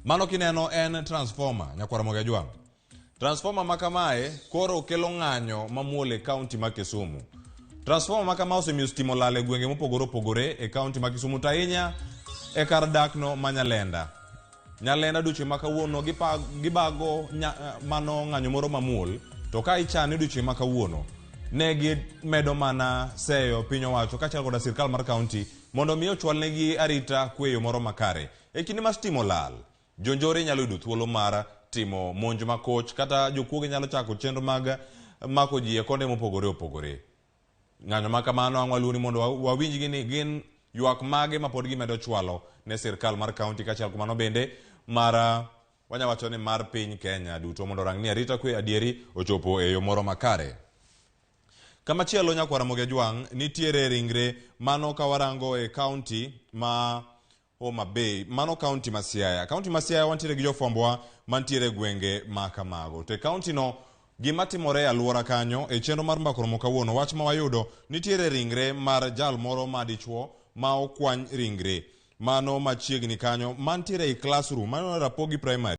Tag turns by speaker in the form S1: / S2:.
S1: Mano kineno en transformer nyakwar Ramogi Ajwang'. Transformer ma kamae koro kelo ng'anyo mamuol e kaunti ma Kisumu. Transformer ma kama osemiyo stima olal e gwenge mopogore opogore e kaunti ma Kisumu to ahinya e kar dakno ma Nyalenda. Nyalenda odiochieng' ma kawuono gibago mano ng'anyo moro mamuol to ka ichane odiochieng' ma kawuono ne gimedo mana seyo piny owacho kaachiel koda sirkal mar kaunti mondo mi ochwalnegi arita kwe e yo moro makare. E kinde ma stima olal, jonjore nyalo yudo thuolo mar timo monj makoch kata jokuoge nyalo chako chenro mag mako ji e konde mopogore opogore. Ng'anyo ma kamano ang' waluoni mondo wawinjgi ni gin ywak mage ma pod gimedo chwalo ne sirkal mar kaunti kaachiel kumano bende mar wanya wacho ni mar piny Kenya duto mondo orang ni arita kwe adieri ochopo e yo moro makare. Kamachielo nyakwar Ramogi Ajwang' nitiere ringre mano ka warango e kaunti ma Homa Bay, mano kaunti ma Siaya. Kaunti ma Siaya wantiere gi jofwambowa mantiere e gwenge ma kamago. To e kaunti no gima timore e alwora kanyo e chenro mar mbaka romo kawuono wach ma wayudo nitiere ringre mar jal moro ma dichuo ma okwany ringre mano machiegni kanyo mantiere ei classroom mano Rapogi Primary.